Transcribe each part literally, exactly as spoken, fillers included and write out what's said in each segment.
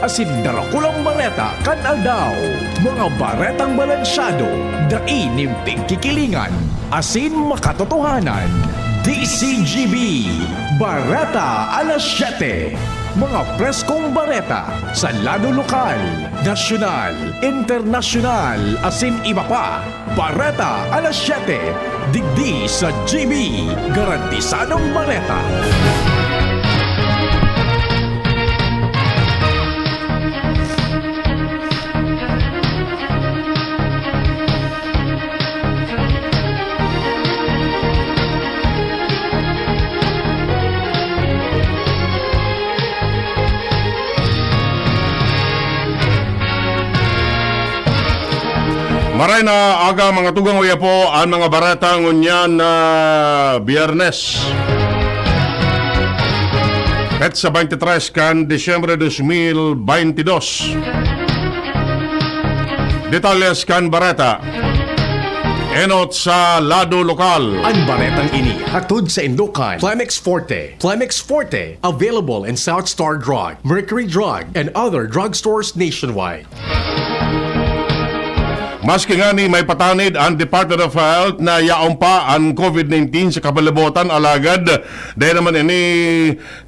asin darakulang bareta kan aldaw. Mga baretang balansyado, dai nin pigkikilingan, asin makatotohanan. D C G B, Bareta Alas Siyete. Mga preskong bareta sa lado lokal, nasyonal, internasyonal, asin iba pa. Bareta Alas Siyete, digdi sa G B, garantisadong bareta. Maray na aga, mga tugang, uya po an mga bareta ngunyan na Biyernes, petsa twenty-three kan Disyembre dos mil veintidós. Detalles kan bareta. Enot sa lado lokal. An baretang ini hatod saindo kan Plemex Forte. Plemex Forte, available in South Star Drug, Mercury Drug, and other drugstores nationwide. Maski ngani may patanid an Department of Health na yaon pa an COVID nineteen sa kapalibutan, alagad dai naman ini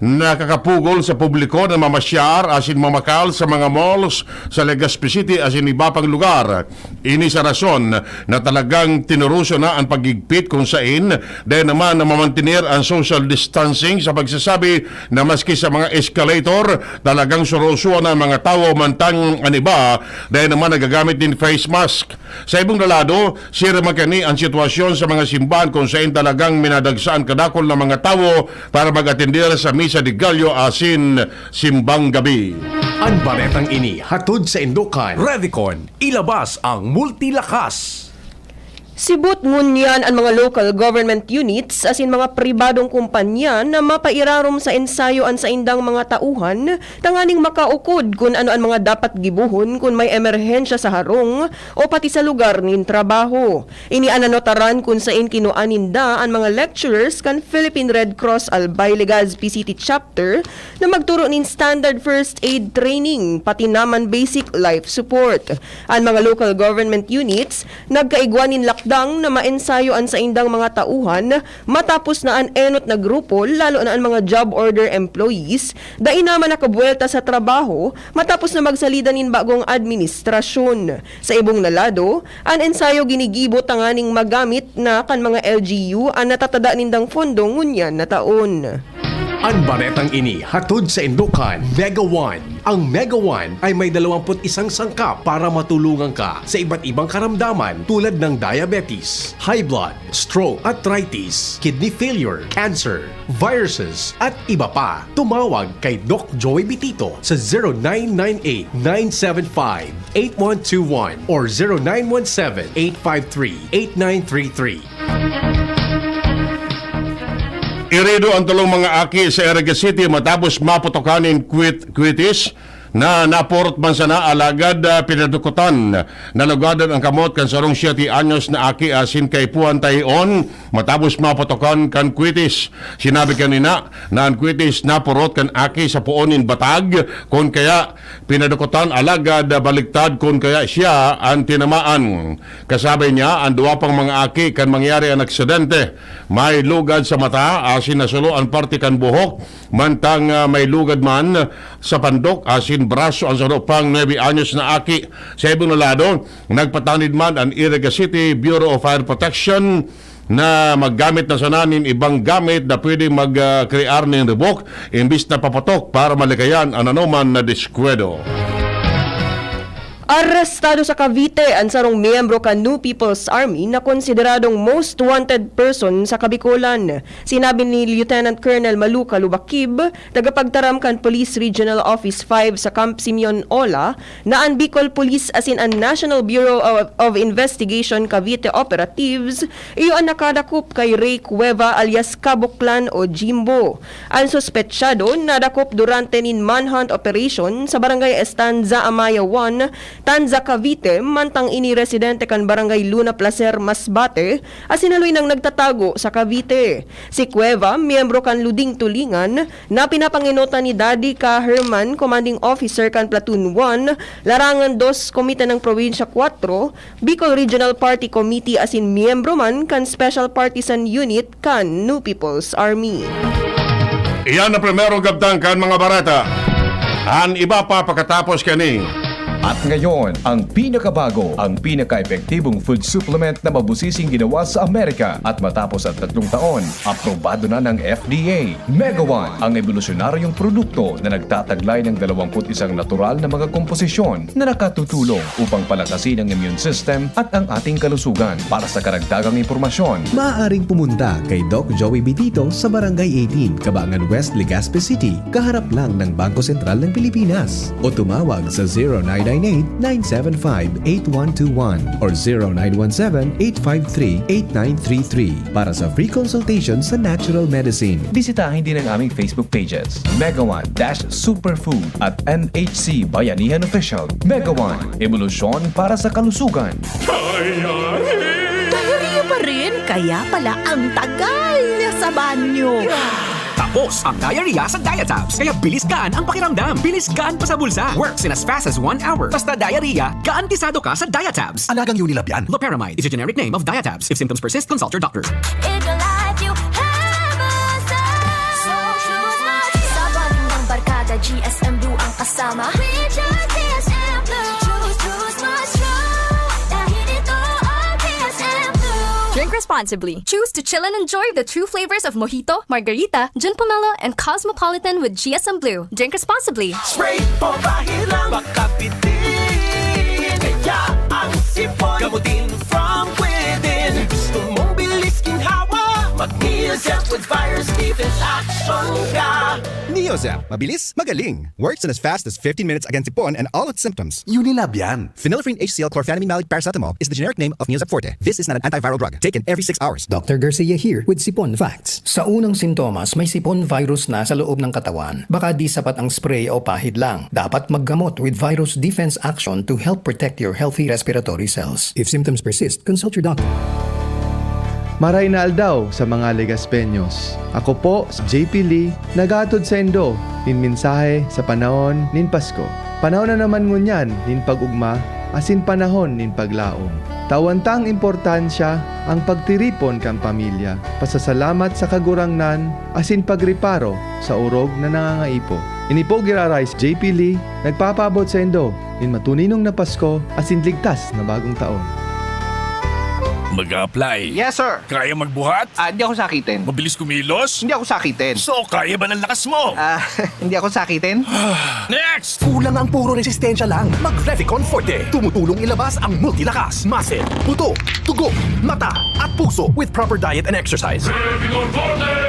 nakakapugol sa publiko na mamasyar asin mamakal sa mga malls sa Legazpi City asin iba pang lugar. Ini sa rason na talagang tinuruso na an paghigpit, kun sain dai naman namamantener an social distancing, sa pagsasabi na maski sa mga escalator, talagang surusuan na an mga tawo, mantang an iba dai naman nagagamit nin face mask. Sa ibong lado, sirma kani an sitwasyon sa mga simbahan, kun sain talagang minadagsa an kadakul na mga tawo para mag-atender sa Misa de Gallo asin Simbang Gabi. An baretang ini hatod saindo kan Revicon, ilabas ang multilakas. Sibot ngunyan an mga local government units asin mga pribadong kumpanya na mapairarom sa ensayo an saindang mga tauhan tanganing makaukod kun ano an mga dapat gibohon kun may emerhensya sa harong o pati sa lugar nin trabaho. Ini an nanotaran kun sain kinua ninda an mga lecturers kan Philippine Red Cross Albay Legazpi City Chapter na magturo nin standard first aid training, pati naman basic life support. An mga local government units nagkaigwa nin lakdang na maensayo an saindang mga tauhan matapos na an enot na grupo, lalo na an mga job order employees, dai naman nakabuwelta sa trabaho matapos na magsalida nin bagong administrasyon. Sa ibong na lado, an ensayo ginigibo tanganing magamit na kan mga L G U an natatada nindang pondo ngunyan na taon. An baretang ini hatod saindo kan Mega One. Ang Mega One ay may dalawampu't isang sangkap para matulungan ka sa iba't ibang karamdaman tulad ng diabetes, high blood, stroke, arthritis, kidney failure, cancer, viruses, at iba pa. Tumawag kay Doc Joey Bitito sa zero nine nine eight, nine seven five, eight one two one or zero nine one seven, eight five three, eight nine three three. Irido ang tulong mga aki sa Iriga City matapos maputokan nin kwit-, kwitis na napurot man sana, alagad, ah, pinadukutan. Nalugadan ang kamot kan sarong siyete anyos na aki asin kaipuhan tahion matapos maputokan kan kwitis. Sinabi kan ina na an kwitis napurot kan aki sa poon nin batag, kun kaya pinadukutan, alagad, ah, baligtad kun kaya siya an tinamaan. Kasabay niya, an duwa pang mga aki kan mangyari an aksidente. May lugad sa mata, asin nasulo an parte kan buhok, mantang, ah, may lugad man sa pandok asin braso an saro pang nuebe anyos na aki. Sa ibong na lado, nagpatanid man an Iriga City Bureau of Fire Protection na maggamit na sana nin ibang gamit na pwedeng mag, ah, krear nin ribok imbis na papatok para malikayan an anoman na diskuedo. Arestado sa Cavite an sarong miyembro kan New People's Army na konsideradong most wanted person sa Kabikolan. Sinabi ni Lieutenant Colonel Maluca Lubakib, tagapagtaram kan Police Regional Office five sa Camp Simeon Ola, na an Bicol Police asin an National Bureau of, of Investigation Cavite Operatives iyo an nakadakop kay Ray Cueva alias Kabuklan o Jimbo. An suspetsado nadakop durante nin manhunt operation sa Barangay Estanza, Amaya one, Tanza, Cavite, mantang ini residente kan Barangay Luna Placer, Masbate, asin haloy nang nagtatago sa Cavite. Si Cueva, miyembro kan Luding Tulingan, na pinapangenotan ni Daddy Ka Herman, Commanding Officer kan Platoon one, Larangan dos, Komite ng Probinsya Kuwatro, Bicol Regional Party Committee asin miyembro man kan Special Partisan Unit kan New People's Army. Iyan ang primerong kabtang kan mga bareta. An iba pa pakatapos kani. At ngayon, ang pinakabago, ang pinaka-epektibong food supplement na mabusising ginawa sa Amerika at matapos ang tatlong taon, aprobado na ng F D A. Mega One, ang ebolusyonaryong produkto na nagtataglay ng dalawampu't isang natural na mga komposisyon na nakatutulong upang palakasin ang immune system at ang ating kalusugan. Para sa karagdagang impormasyon, maaaring pumunta kay Doc Joey Bitito sa Barangay eighteen, Cabangan West, Legazpi City, kaharap lang ng Bangko Sentral ng Pilipinas. O tumawag sa zero nine nine eight, nine seven five, eight one two one or zero nine one seven, eight five three, eight nine three three para sa free consultation sa natural medicine. Bisitahin din ang aming Facebook pages, Mega One dash Superfood at N H C Bayanihan Official. Mega One, ebolusyon para sa kalusugan. Diarrhea pa rin, kaya pala ang tagal niya sa banyo. Tapos ang diarrhea sa Diatabs. Kaya bilis gaan ang pakiramdam. Bilis gaan pa sa bulsa. Works in as fast as one hour. Basta diarrhea, garantisado ka sa Diatabs. Alagang Unilab yan. Loperamide is a generic name of Diatabs. If symptoms persist, consult your doctor. In your life, you have a soul. So choose Must Try. Sa bonding ng barkada, G S M Blue ang kasama. We choose G S M Blue. Choose, choose Must Try. Dahil ito ang G S M Blue. Drink responsibly. Choose to chill and enjoy the true flavors of mojito, margarita, gin pomelo, and cosmopolitan with G S M Blue. Drink responsibly. Spray o bahid lang, makabitin. Kaya ang sipon, gamutin from within. Gusto mong bilis ginhawa, mag-Neozep with virus defense action ka. Neozep, mabilis, magaling. Works in as fast as fifteen minutes against sipon and all its symptoms. Unilab yan. Phenylephrine H C L chlorphenamine maleate paracetamol is the generic name of Neozep Forte. This is not an antiviral drug. Taken every six hours. Doctor Garcia here with Sipon Facts. Sa unang sintomas, may sipon virus na sa loob ng katawan. Baka di sapat ang spray o pahid lang. Dapat maggamot with virus defense action to help protect your healthy respiratory cells. If symptoms persist, consult your doctor. Maray na aldaw sa mga Legazpeños. Ako po si J P Lee, nag-aatod saindo nin mensahe sa panahon nin Pasko. Panahon na naman ngunyan nin pag-ogma asin panahon nin paglaom. Tawan tang importansya ang pagtiripon kan pamilya, pasasalamat sa Kagurangnan asin pagreparo sa orog na nangangaipo. Ini po giraray si J P Lee, nagpapaabot saindo nin matuninong na Pasko asin ligtas na Bagong Taon. Mag-a-apply. Yes, sir. Kaya magbuhat? Ah, di ako sakitin. Mabilis kumilos? Hindi ako sakitin. So, kaya ba ng lakas mo? Ah, hindi ako sakitin. Next! Kulang ang puro resistensya lang. Mag-Revicon Forte. Tumutulong ilabas ang multilakas, muscle, buto, dugo, mata, at puso with proper diet and exercise.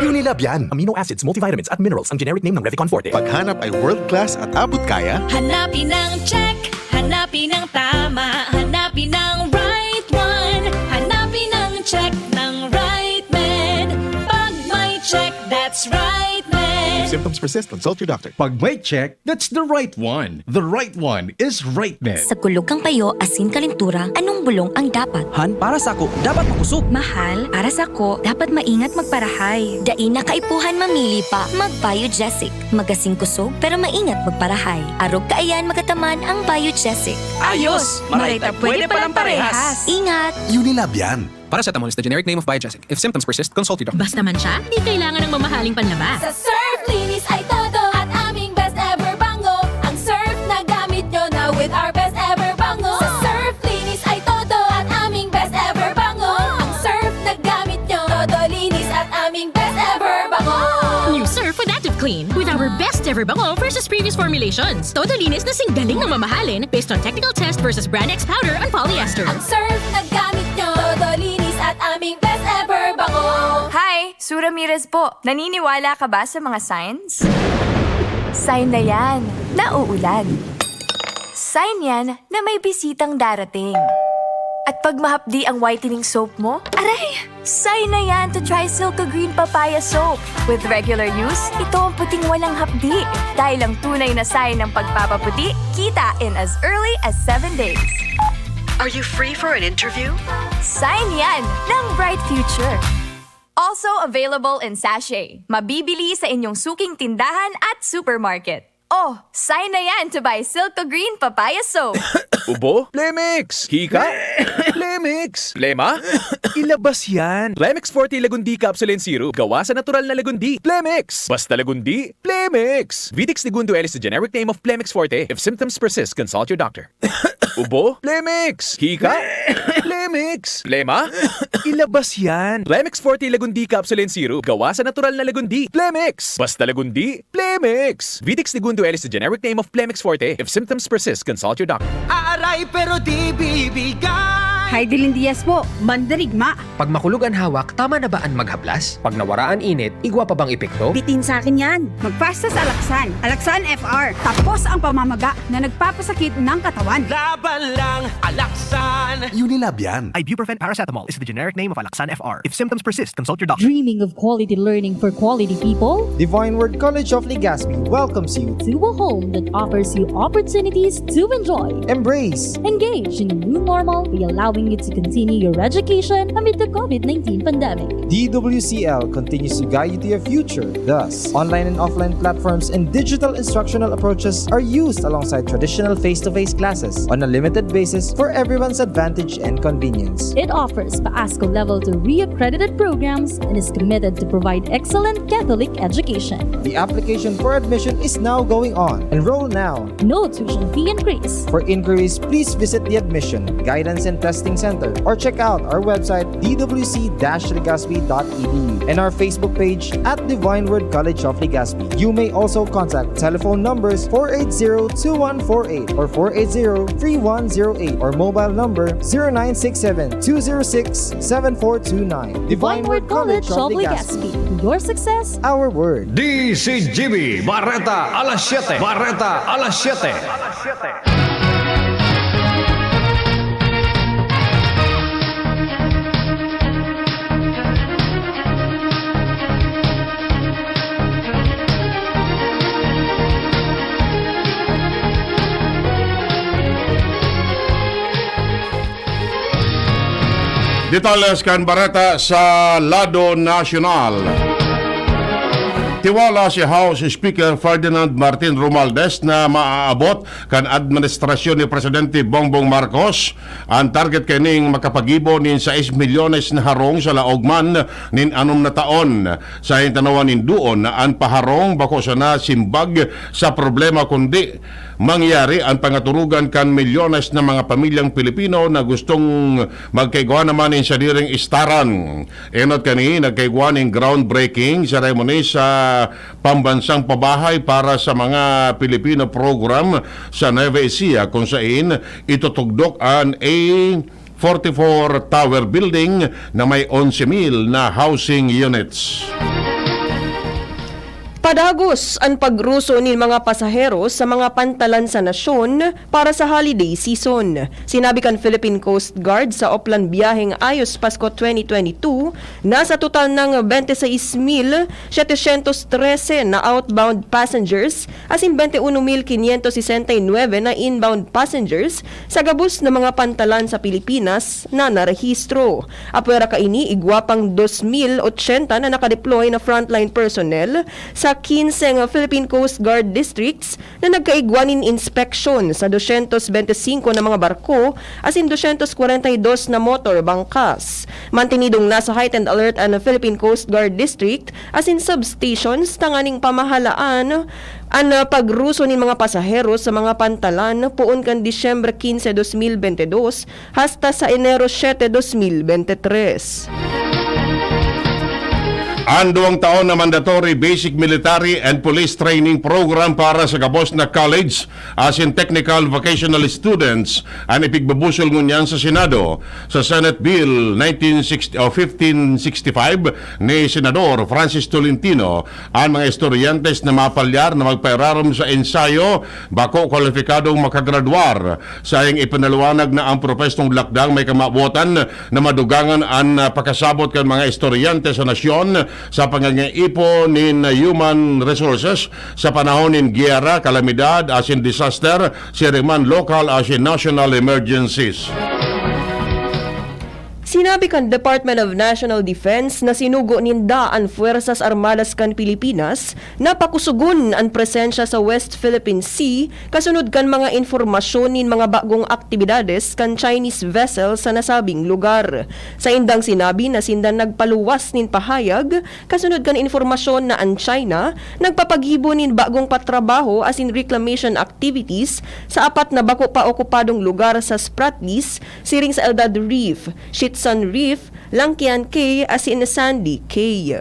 Unilab yan. Amino acids, multivitamins, at minerals ang generic name ng Revicon Forte. Paghanap ay world class at abot kaya? Hanapin ang check, hanapin ang tama, hanapin ang right one, hanapin ang check ng right med. Pag may check, that's right med. If symptoms persist, consult your doctor. Pag may check, that's the right one. The right one is right med. Sa kulog kan payo asin kalentura, anong bulong ang dapat? Han, para sako, dapat makosog. Mahal, para sako, dapat maingat magparahay. Dai na kaipuhan mamili pa. Mag-Biogesic. Magasin kosog, pero maingat magparahay. Arog kaiyan magataman ang Biogesic. Ayos! Maray ta pwede palang parehas. Ingat! Unilab yan. Paracetamol is the generic name of Biogesic. If symptoms persist, consult your doctor. Basta mantsa, di kailangan ng mamahaling panlaba. Sa Surf Linis ay todo at aming best ever bango. Ang Surf na gamit nyo na with our best ever bango. Sa Surf Linis ay todo at aming best ever bango. Ang Surf na gamit nyo, todo linis at aming best ever bango. New Surf with Active Clean. With our best ever bango versus previous formulations. Todo linis na singgaling na mamahalin based on technical test versus brand X powder on polyester. Ang Surf na gamit nyo, todo linis at aming best ever bango. Hi! Sue Ramirez po. Naniniwala ka ba sa mga signs? Sign na yan na uulan. Sign yan na may bisitang darating. At pag mahapdi ang whitening soap mo, aray! Sign na yan to try Silka Green Papaya Soap. With regular use, ito ang puting walang hapdi. Dahil ang tunay na sign ng pagpapaputi, kita in as early as seven days. Are you free for an interview? Sign yan ng Bright Future. Also available in sachet. Mabibili sa inyong suking tindahan at supermarket. Oh, sign na yan to buy Silka Green Papaya Soap. Ubo? Plemix! Hika? Plemix! Plema? Ilabas yan! Plemix Forte Lagundi Capsule and Syrup. Gawa sa natural na lagundi. Plemix! Basta lagundi, Plemix! Vitex Negundo L is the generic name of Plemix Forte. If symptoms persist, consult your doctor. Ubo? Plemix! Hika? Plemix! Plema? Ilabas yan! Plemix Forte Lagundi Capsule and Syrup. Gawa sa natural na lagundi. Plemix! Basta lagundi, Plemix! Vitex Negundo L is the generic name of Plemix Forte. If symptoms persist, consult your doctor. Aaray pero di bibigay. Hi, Dilin Diaz po. Mandarigma. Pag makulog an hawak, tama na ba an maghaplas? Pag nawara an init, igwa pa bang epekto? Bitin sa akin yan. Magpasta sa Alaksan. Alaksan F R. Tapos ang pamamaga na nagpapasakit ng katawan. Laban lang, Alaksan. Unilab yan. Ibuprofen paracetamol is the generic name of Alaxan F R. If symptoms persist, consult your doctor. Dreaming of quality learning for quality people? Divine Word College of Legazpi welcomes you to a home that offers you opportunities to enjoy, embrace, engage in a new normal by allowing you to continue your education amid the COVID nineteen pandemic. D W C L continues to guide you to your future. Thus, online and offline platforms and digital instructional approaches are used alongside traditional face-to-face classes on a limited basis for everyone's advantage and convenience. It offers PASCO Level two reaccredited programs and is committed to provide excellent Catholic education. The application for admission is now going on. Enroll now. No tuition fee increase. For inquiries, please visit the Admission, Guidance and Testing Center or check out our website, d w c dash legazpi dot e d u, and our Facebook page at Divine Word College of Legazpi. You may also contact telephone numbers four eight zero two one four eight or four eight zero three one zero eight or mobile number zero nine six seven two zero six seven four two nine. Divine Word College of Legazpi. Your success, our word. D C G B, Bareta alas siyete. Bareta alas siyete. Detalles kan bareta sa lado nasyonal. Tiwala si House Speaker Ferdinand Martin Romualdez na maaabot kan administrasyon ni Presidente Bongbong Marcos. An target kaining makapagibo nin sais milyones na harong sa laog man nin anom na taon. Sa hintanawan nin duon na an paharong bako sana simbag sa problema kundi mangyari an pangaturugan kan milyones na mga pamilyang Pilipino na gustong magkaigwa naman nin sadiring istaran. Enot kani, nagkaigwa nin groundbreaking ceremony sa pambansang pabahay para sa mga Pilipino program sa Nueva Ecija, kung sain itutugdok an A forty-four Tower Building na may onse mil na housing units. Padagos an pagruso nin mga pasahero sa mga pantalan sa nasyon para sa holiday season. Sinabi kan Philippine Coast Guard sa Oplan Biyaheng Ayos Pasko twenty twenty-two na sa total ng twenty-six mil setecientos trese na outbound passengers asin twenty-uno mil quinientos sesenta y nuebe na inbound passengers sa gabos na mga pantalan sa Pilipinas na narehistro. Apwera kaini, igwa pang dos mil ochenta na nakadeploy na frontline personnel sa kinseng Philippine Coast Guard districts na nagkaigwa nin inspeksyon sa dosyentos bentesingko na mga barko asin dosyentos kwarenta y dos na motor bangkas. Mantenidong nasa heightened alert an Philippine Coast Guard District asin substations tanganing pamahalaan an pagruso nin mga pasahero sa mga pantalan poon kan Disyembre quince, dos mil veinte dos hasta sa Enero siete, dos mil veintitrés. An duwang taon na mandatory basic military and police training program para sa gabos na college asin technical vocational students an ipigbubusol ngunyan sa Senado. Sa Senate Bill nineteen sixty o fifteen sixty-five ni Senador Francis Tolentino, an mga estudyante na mapalyar na magpairarom sa ensayo bako kwalipikadong makagradwar. Saiyang ipinaliwanag na ang propestong lakdang may kamawotan na madugangan an, ah, pakasabot kan mga estudyante sa nasyon sa pangangaipo nin human resources sa panahon nin giyera, kalamidad asin disaster, siring man local asin national emergencies. Sinabi kan Department of National Defense na sinugo ninda an Fuerzas Armadas kan Pilipinas na pakusugon an presensya sa West Philippine Sea kasunod kan mga impormasyon nin mga bagong aktibidades kan Chinese vessel sa nasabing lugar. Saindang sinabi na sinda nagpaluwas nin pahayag kasunod kan impormasyon na an China nagpapaggibo nin bagong patrabaho asin reclamation activities sa apat na bako pa okupadong lugar sa Spratlys, siring sa Eldad Reef, Shitsun Reef, Langkian Cay asin Sandy Cay.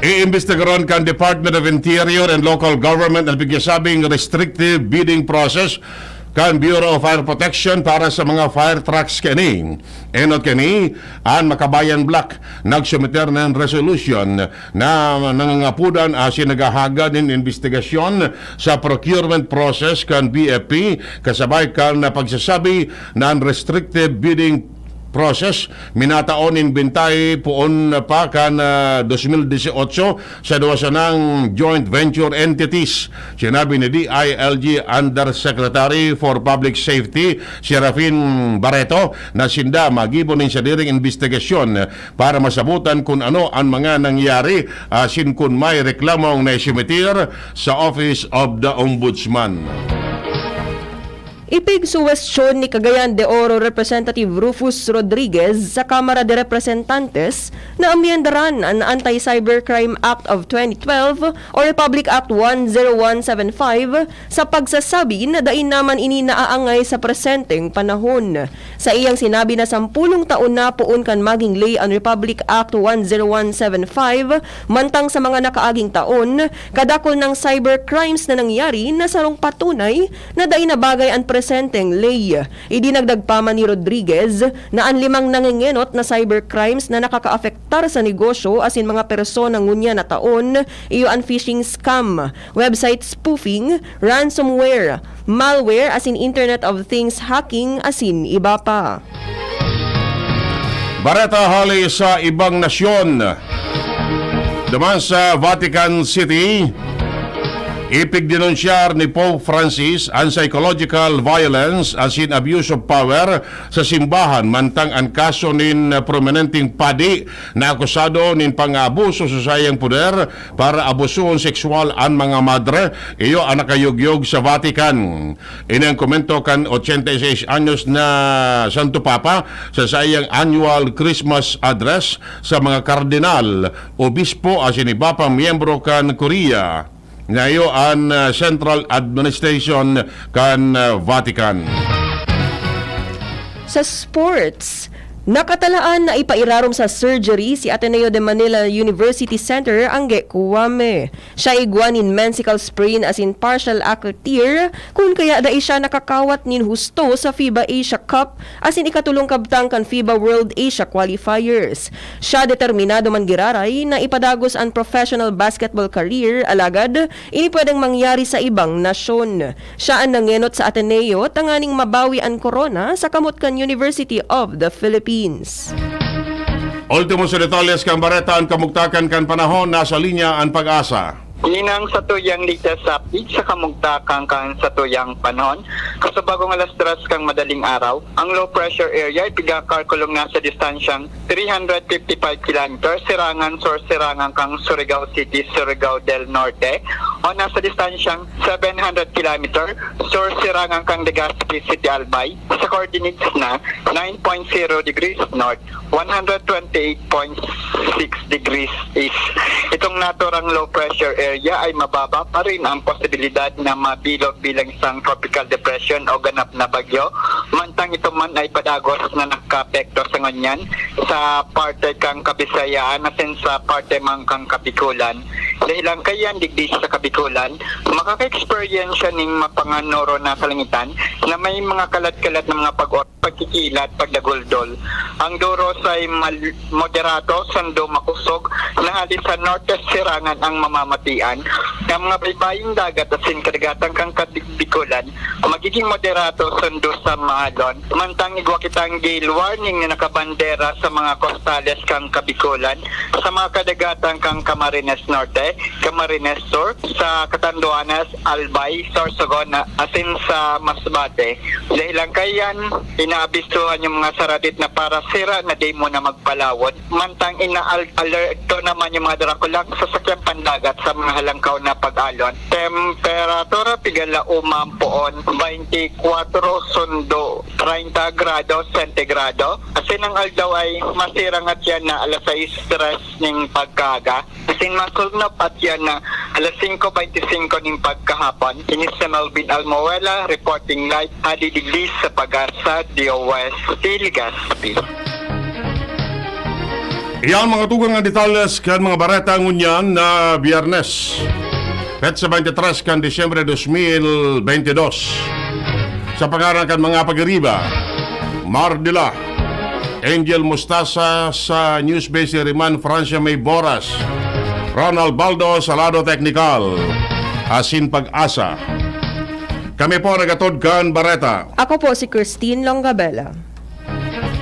Iimbestigaran kan Department of Interior and Local Government an pigyasabing restrictive bidding process kan Bureau of Fire Protection para sa mga fire trucks kani. Enot kani, an Makabayan Bloc nagsumiter nin resolution na nangangapodan asin naghahagad nin imbestigasyon sa procurement process kan B F P, kasabay kan pagsasabi na an restrictive bidding process minatao nin bantay poon pa kan, ah, dos mil dieciocho sa duwa sanang joint venture entities. Sinabi ni D I L G Undersecretary for Public Safety, Serafin Barreto, na sinda maggibo nin sadiring imbestigasyon para masabotan kun ano an mga nangyari asin kun may reklamong naisumiter sa Office of the Ombudsman. Ipigsuwestiyon ni Cagayan de Oro Representative Rufus Rodriguez sa Kamara de Representantes na amyendaran an Anti-Cybercrime Act of twenty twelve o Republic Act one zero one seven five sa pagsasabi na dai naman ini naaangay sa presenteng panahon. Sa iyang sinabi na sampulong taon na poon kan magin ley an Republic Act one zero one seven five, mantang sa mga nakaaging taon, kadakul nang cybercrimes na nangyari na sarong patunay na dai na bagay an presenteng ley. Idinagdag pa man ni Rodriguez na an limang nangengenot na cybercrimes na nakakaapektar sa negosyo asin mga persona ngunyan na taon, iyo an phishing scam, website spoofing, ransomware, malware asin Internet of Things hacking asin iba pa. Bareta hali sa ibang nasyon. Duman sa Vatican City, ipigdenunsyar ni Pope Francis an psychological violence asin abuse of power sa simbahan, mantang an kaso nin prominenteng padi na akusado nin pang-aabuso sa saiyang poder para abusohon sexual an mga madre, iyo an nakayugyog sa Vatican. Ini an komento kan ochenta y seis anyos na Santo Papa sa saiyang annual Christmas address sa mga kardinal, obispo asin iba pang miyembro kan Kuria, na iyo an, ah, Central Administration kan, ah, Vatican. Sa sports, nakatalaan na ipairarom sa surgery si Ateneo de Manila University Center Angge Kuwame. Siya igwa nin meniscal sprain asin partial achilles tear, kun kaya dai siya nakakawat nin husto sa FIBA Asia Cup asin ikatulong kabtang kan FIBA World Asia Qualifiers. Siya determinado man giraray na ipadagos an professional basketball career, alagad ini pwedeng mangyari sa ibang nasyon. Siya an nangenot sa Ateneo tanganing mabawi an korona sa kamot kan University of the Philippines. Ultimo sa detalles kan bareta, an kamugtakan kan panahon, nasa linya an Pag-asa. Ini na an satuyang latest update sa kamugtakan kan satuyang panahon. Kasubagong alas tres kan madaling araw, ang low pressure area ipigakalkulong na sa distansyang three hundred fifty-five kilometers, sirangan sur, sirangan kan Surigao City, Surigao del Norte, o nasa distansyang seven hundred kilometer sur-sirangan kan Legazpi City, Albay, sa coordinates na nine point zero degrees north, one hundred twenty-eight point six degrees east. Itong naturang low pressure area ay mababa pa rin ang posibilidad na mabilog bilang isang tropical depression o ganap na bagyo, mantang ito man ay padagos na nakaapekto sa ngunyan sa parte kang Kabisayaan asin sa parte man kang Kabikulan. Dahilan kaiyan, digdi sa Kabikulan, makaka-experience siya ning mapanganoro na kalangitan na may mga kalat-kalat na mga pag-, pagkikilat, pagdaguldol. Ang duros ay mal-, moderato, sando makusog, na hali sa norte sirangan ang mamamatian. Ang mga baybaying dagat asin kadagatan kan Kabikulan, magiging moderato sando sa maalon, mantang igwa kitang gale warning na nakabandera sa mga kostales kan Kabikulan, sa mga kadagatan kan Camarines Norte, Camarines Sur, sa Catanduanes, Albay, Sorsogon, asin sa Masbate. Dahilan kaiyan, inaabisuhan yung mga saradit na parasira na di mo na magpalawon. Mantang ina-alerto naman yung mga darakulang sasakyang pandagat sa mga halangkaw na pag-alon. Temperatura, pigala uman poon, twenty-four sundo treinta grado sentigrado. Asin ang aldaw ay masirangat yan na alas sais tres ning pagkaaga. Asin masulnop at yan na alas singko beintisinko ning pagkahapon. Ini si Melvin Almoela, reporting live, hadi digdi sa Pag-asa, D O S, Legazpi. Iyan mga tugang ang detalles kan mga bareta ngunyan na Biyernes, petsa twenty-three kan Disyembre dos mil twenty-dos. Sa pangaran kan mga pag-iriba, Mar Dila, Angel Mustasa sa News Base Riman, Francia May Boras, Ronald Baldo sa lado teknikal, asin Pag-asa. Kami po nagatod kan bareta. Ako po si Christine Longabella.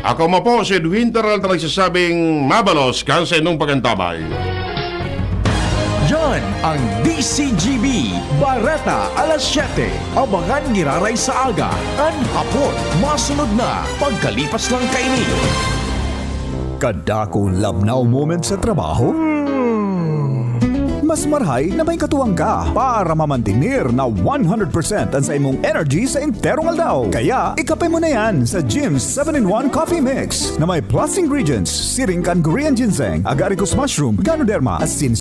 Ako mo po si Edwin Peralta nagsasabing mabalos kan sa inyong pagantabay. Yan ang D C G B, Bareta alas siyete. Abangan giraray sa aga, kan hapon. Masunod na, pagkalipas lang kaini. Kadakong labnaw moment sa trabaho? Mas marahay na may katuwang ka para mamantener na one hundred percent an sa imong energy sa enterong aldaw. Kaya, ikape mo na yan sa Jim's seven-in-one Coffee Mix na may plus ingredients, siring kan Korean ginseng, agaricus mushroom, ganoderma, asin